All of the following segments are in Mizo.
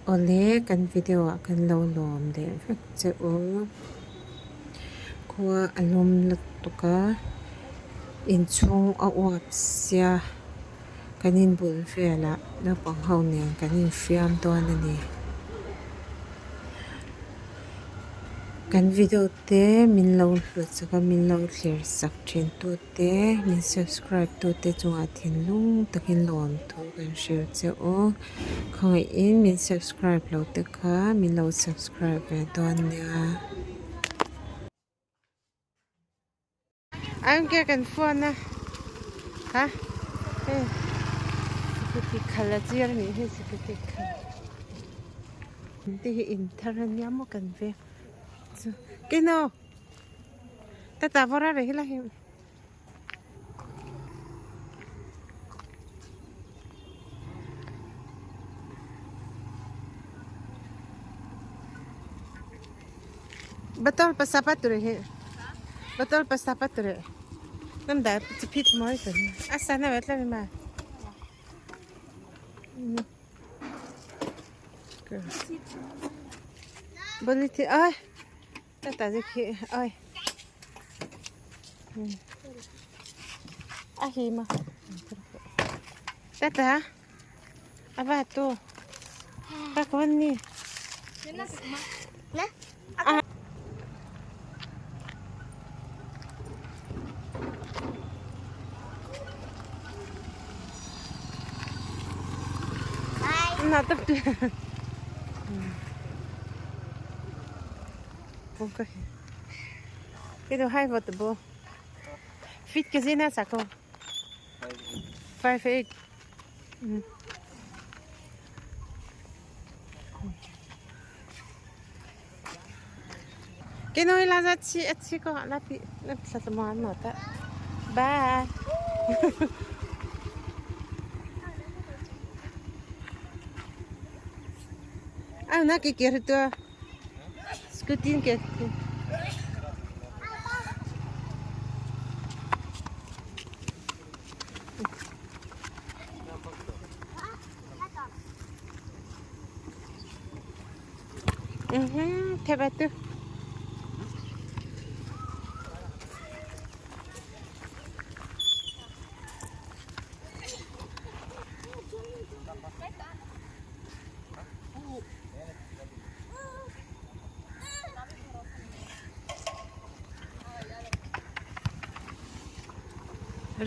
Awle kan video ah kan lo lawm leh vek che u khua a lawm lutuk a inchhung a uap sia kan inbul velah naupang ho nen kan infiam dawn a ni kan video te min lo hlut sak a min lo thlir sak thin tu te min subscribe tu te chungah thinlung takin lawm thu kan hrilh che u khawngaihin min subscribe lo te kha min lo subscribe ve dawn nia. Ang ke kan phone a ha hei scooty khal a chir anih hi scooty khal te hi in thar ania maw kan veng chu kino tata vawra reh hi la hi. Batol pasapa ture he batol pasapa ture nam da chipit moi tan asa na wetla ma boli thi ai ta ta khi ai a hi ma tata aba tu ka kon ni na tap tu cái đồ hai vật bố fit cái gì nè sao không 5'8 Cái nơi là ra chi chi có là bị là sao mà nó ta bye à nó cái kia tôi scooty kia Thế bà tư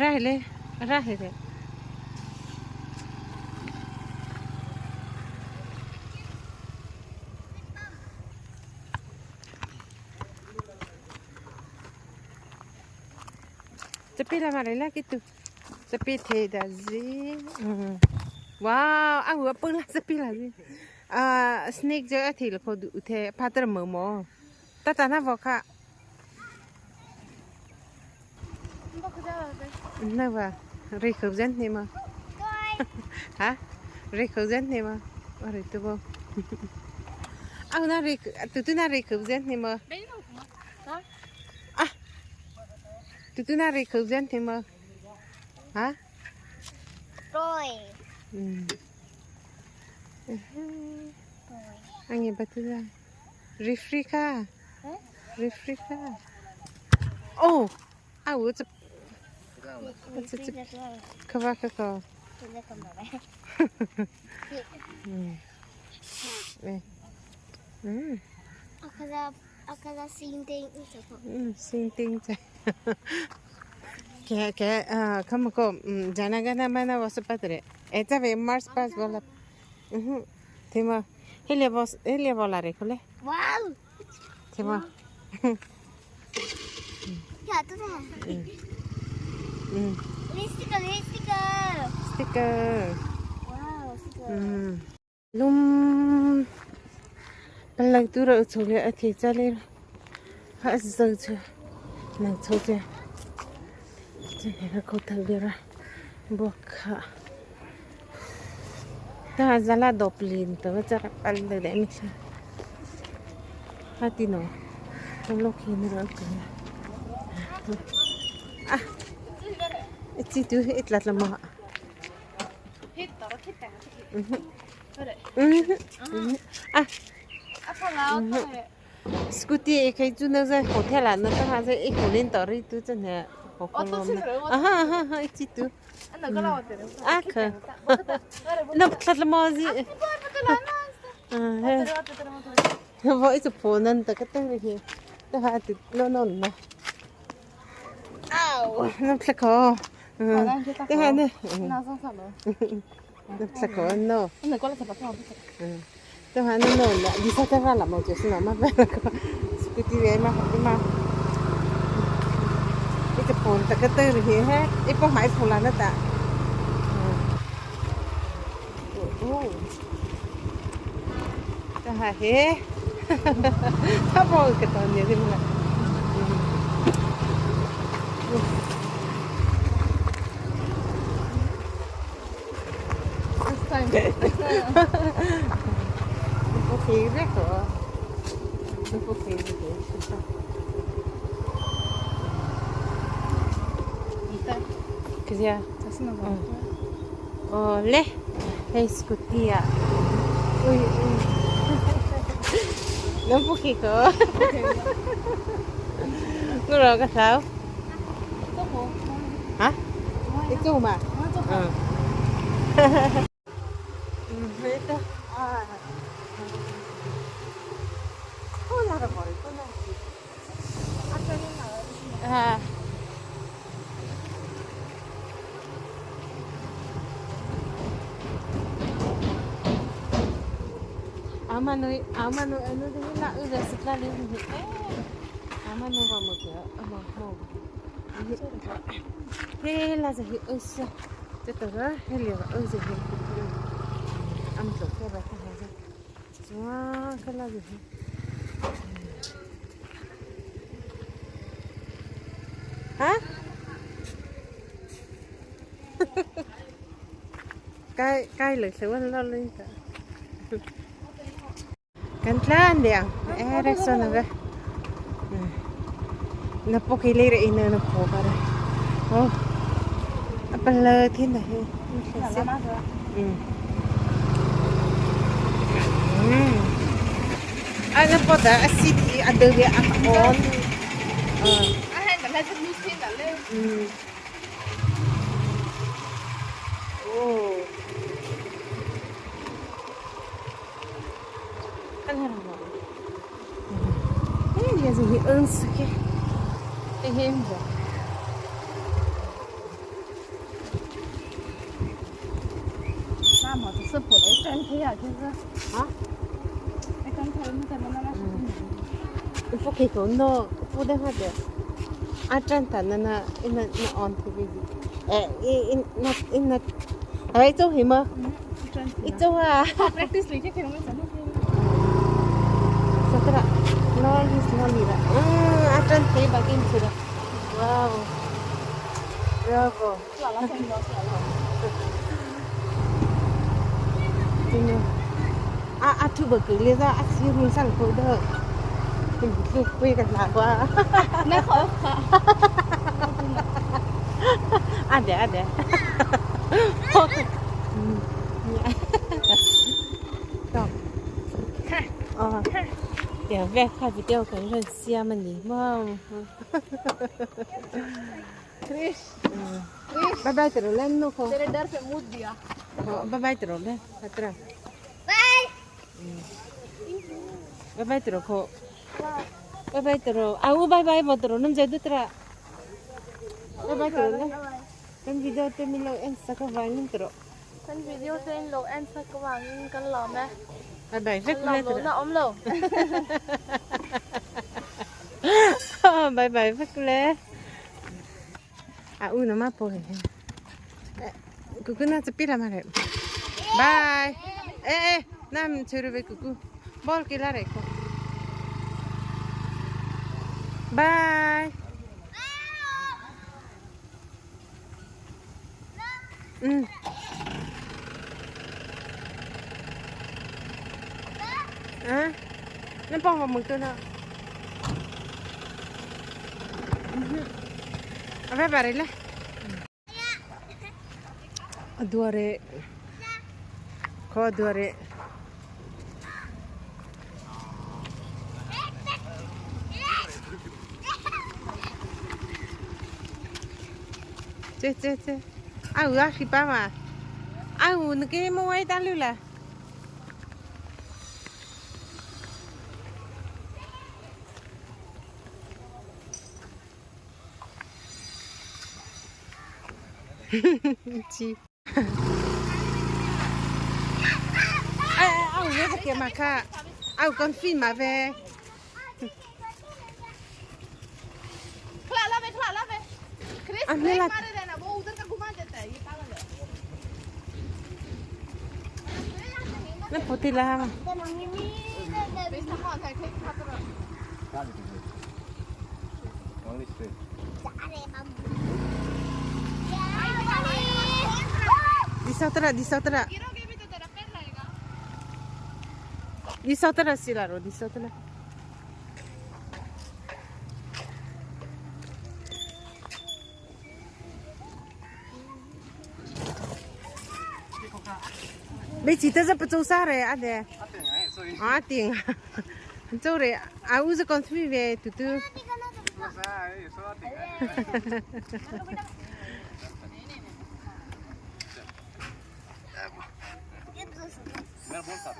राहिले राहिले Tepi la mare la kitu. Tepi the da zi. Wow, a hua pung la tepi la zi. À snake je a thi la kho du the patar mo mo. Ta ta na vo kha. Na va. Ri khâu dân ni ma. Hả? Ri khâu dân ni ma. Ri tu bo. À na ri tu tu na ri khâu dân ni ma. À. Tu tu na ri khâu dân ni ma. Hả? Rồi. Ừ. Anh em bắt ra. Refrika. Refrika. Oh, à ủa chụp. Kava kaka. Ừ. Akala sinh tinh. Ừ, sinh tinh chạy. Cái cái à không có jana gana mana wasapatre. Eta ve Mars pass bola. Ừ. Thế mà hele bos hele bola re khole. Wow. Thế mà. Ya tu dah. Ừ. Ini sticker, ini sticker. Sticker. Wow, sticker. Ừ. Lum lần tu rồi chụp lại thì cho lên hết giờ chưa nàng chụp chưa cho nên là cô thằng đi ra buộc khá. Zala doplin to chara pal de mi Hatino. Ah. Itu itlat lama. Ah. Scooty 可以住那在 hotel 啦，那个还在一口领导里都真的好可怜。啊哈哈哈，一都。啊可。那不他妈是。我一直破能这个等于，这还得弄弄呢。啊，那不可。嗯，这还呢。那不可喏。嗯。都还能弄了，你说这话了么？就是那么办了个，估计也嘛嘛，一个盘这个兜里去，嘿，一包买破烂的哒。哦，这还嘿，他包个当年的嘛。Kaya. Oh, le. Hey, scooty à. Ui, ui. Nó bốc khí có. Nó rồi cái sao? Hả? Cái chú mà. Ừ. Ừ, à. À. Amano ano din na uga sa tali amano ba mo ko amo mo he la za hi us te to ga he le ba us hi am to ke ba ta ha za ka la hi ha cái cái lực sự lo lên cả Kan dia. Eh reso na ba. Na po kay lere ina na po para. Oh. Apala thin na he. Ừ. À na po da city ado ya on. À, Ừ. Oh. Ansa ke. Ehembo. 那么就是不得身体啊，就是啊。哎，刚才我们在那那 是。不可以讲，不得话的。啊，真的，那那那那 on TV，哎，一那那，哎，做什么？一做啊。 practice 嚟嘅，其实我们成日 Satara. Loli slowly. Atan te bagin sura. Wow. Bravo. A a thu bờ cứ lý ra a xí run sang cô đỡ. Mình cứ quay gần là quá. 那好好。 À để à để. Ờ. เดี๋ยวแวะค่ะวิดีโอกันเรื่องเสียมันนี่ว้าว Krish บายบายตรเล่นนุก तेरे डर पे मुद दिया บายบายตรเล่นฮัตระ บาย บายบายตรโคบายบายตรอาอูบายบายบตรนุ่มใจดุตระบายบายตรเล่นกันวิดีโอเต็มโลเอ็นสักวันนึงตร กันวิดีโอเต็มโลเอ็นสักวันกันหล่อไหม Bye bye. Rất หล่อโลน่าอมโล Bye bye. Rất lẹ. À u nó mà po. Cucu na chpi la mare. Bye. Ê ê, nam churu ve cucu. Bol ke la re ko. Bye. Ừ. 啊，那帮我们跟了。嗯哼，阿爸爸来了。ಅದುವರೆ ಖೋ ಅದುವರೆ这这这，啊有啊是爸嘛，啊有那个莫爱打溜啦。鸡。哎哎，啊有那个嘛卡，啊有讲飞嘛呗。 खिला ला बे खिला ला बे क्रिस अब ब्रेक मेला- मारे रहना वो उधर का घुमा देता है ये पागल है। 那不对啦嘛。 बेस्ता कौन है ठीक खतरा। 你晓得了，你晓得了， गिरोगे भी तो तेरा पैर लगेगा। 你晓得了是啦，咯，你晓得了。没记得是不做啥嘞，阿弟。阿顶，做嘞，啊，我是讲水呗，嘟嘟。